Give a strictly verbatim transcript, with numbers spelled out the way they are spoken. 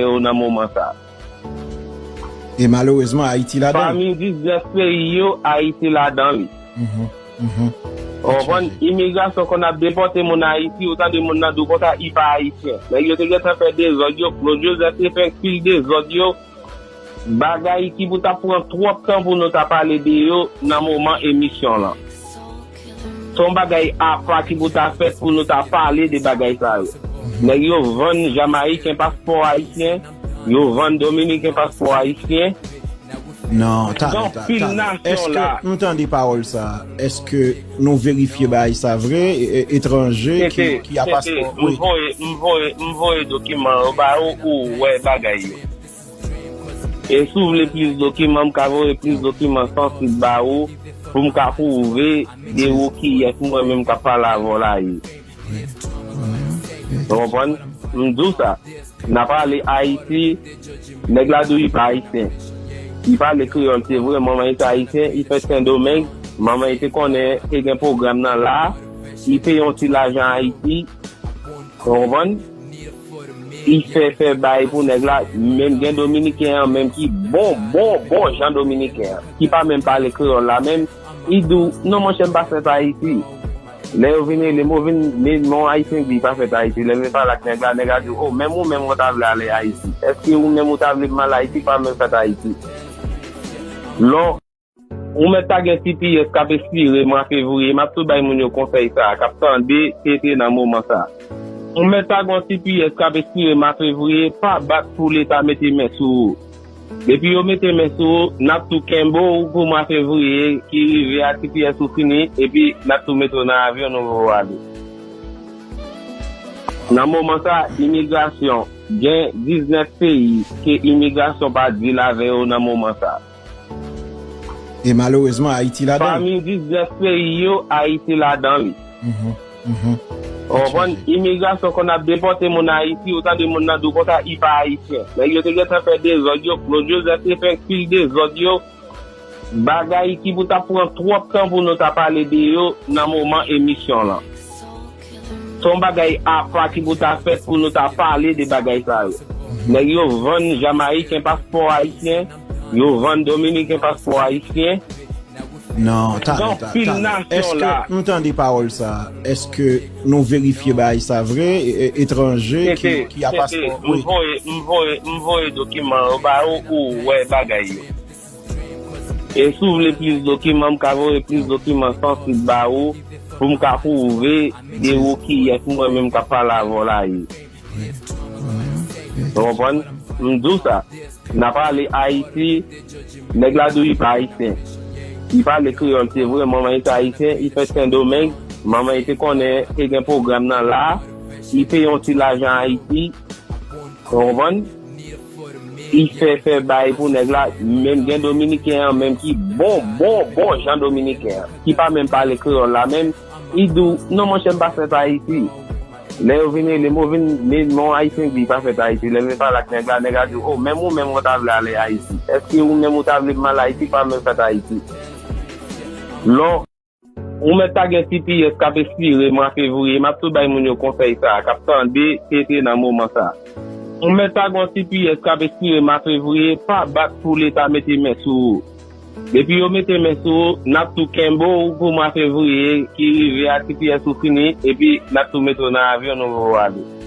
yo nan moman sa. E malerezman, Ayiti ladan. Pami diznèf peyi yo, Ayiti ladan, wi. Mhm, mhm. Ou konprann? Imigrasyon konn ap depòte moun Ayiti, ou tande moun nan di w konsa, li pa ayisyen. Nèg yo te gentan fè dezòd yo, Claude Joseph te fè pil dezòd yo. Bagay ki pou ta pran twòp tan pou nou ta pale de yo nan moman emisyon lan. Se yon bagay apa ki pou ta fèt pou nou ta pale de bagay sa yo. Nèg yo vann Jamayiken paspò ayisyen, yo vann Dominiken paspò ayisyen. Non, talè, talè. Èske m tande pawòl sa? Èske nou verifye bagay sa vre? E, e, etranje ki, ki a paspò, wi. M voye, m voye, m voye dokiman yo ba ou, ou wè bagay yo. E si w vle plis dokiman, m ka voye plis dokiman sansib ba ou pou m ka pwouve de ou kiyès mwen menm k ap pale avè w la ye. Ou konprann? M di w sa. N ap ale Ayiti, nèg la di w li pa ayisyen. Li pale kreyòl, se vre, manman li se ayisyen, li fèt Sendomeng, manman li te konnen te gen pwogram nan la, li peye yon ti lajan Ayiti, ou konprann? Li fè, fè bay pou nèg la, menm gen Dominiken an, menm ki bon, bon, bon jan Dominiken an, ki pa menm pale kreyòl la menm, li di w, "Non, monchè, m pa fèt Ayiti." Lè yo vin rele m, yo vin, men, men yon Ayisyen di li pa fèt Ayiti. Lè m vin pale ak nèg la, nèg la di w, "O, menm ou menm ou ta vle ale Ayiti. Èske ou menm ou ta vle m al Ayiti, pa menm fèt Ayiti?" Lò, ou mèt ta gen T P S k ap ekspire mwa fevriye, m ap tou bay moun yo konsèy sa a, k ap tande T T nan moman sa a. Ou mèt ta gen yon T P S k ap ekspire mwa fevriye, pa bat pou Leta mete men sou ou. Depi yo mete men sou ou, n ap tou kenbe w pou mwa fevriye ki rive a, T P S ou fini, epi n ap tou mete w nan avyon, nou voye w ale. Nan moman sa a, imigrasyon, gen diznèf peyi ke imigrasyon pa deal avè yo nan moman sa a. E malerezman, Ayiti ladan. Pami diznèf peyi yo, Ayiti ladan, wi. Mhm, mhm. Ou konprann? Imigrasyon konn ap depòte moun Ayiti, ou tande moun nan di w konsa, li pa ayisyen. Nèg yo te gentan fè dezòd yo, Claude Joseph te fè pil dezòd yo. Bagay ki pou ta pran twòp tan pou nou ta pale de yo nan moman emisyon lan. Se yon bagay apa ki pou ta fèt pou nou ta pale de bagay sa yo. Nèg yo vann Jamayiken paspò ayisyen, yo vann Dominiken paspò ayisyen. Non, talè, talè. Èske m tande pawòl sa? Èske nou verifye bagay sa vre? E, e, etranje ki, ki a paspò, wi. M voye, m voye, m voye dokiman yo ba ou, ou wè bagay yo. E si w vle plis dokiman, m ka voye plis dokiman sansib ba ou, pou m ka pwouve de ou kiyès mwen menm k ap pale avè w la ye. Ou konprann? M di w sa. N ap ale Ayiti, nèg la di w li pa ayisyen. Li pale kreyòl, se vre, manman li se ayisyen, li fèt Sendomeng, manman li te konnen te gen pwogram nan la, li peye yon ti lajan Ayiti, ou konprann? Li fè, fè bay pou nèg la, menm gen Dominiken an, menm ki bon, bon, bon jan Dominiken an, ki pa menm pale kreyòl la menm, li di w, "Non, monchè, m pa fèt Ayiti." Lè yo vin rele m, yo vin, men, men yon Ayisyen di li pa fèt Ayiti. Lè m vin pale ak nèg la, nèg la di, "O, menm ou menm ou ta vle ale Ayiti. Èske ou menm ou ta vle m al Ayiti, pa menm fèt Ayiti?" Lò, ou mèt ta gen T P S k ap ekspire mwa fevriye. M ap tou bay moun yo konsèy sa a, k ap tande T T nan moman sa a. Ou mèt ta gen yon T P S k ap ekspire mwa fevriye, pa bat pou Leta mete men sou ou. Depi yo mete men sou ou, n ap tou kenbe w pou mwa fevriye ki rive a, T P S ou fini, epi n ap tou mete w nan avyon, nou voye w ale.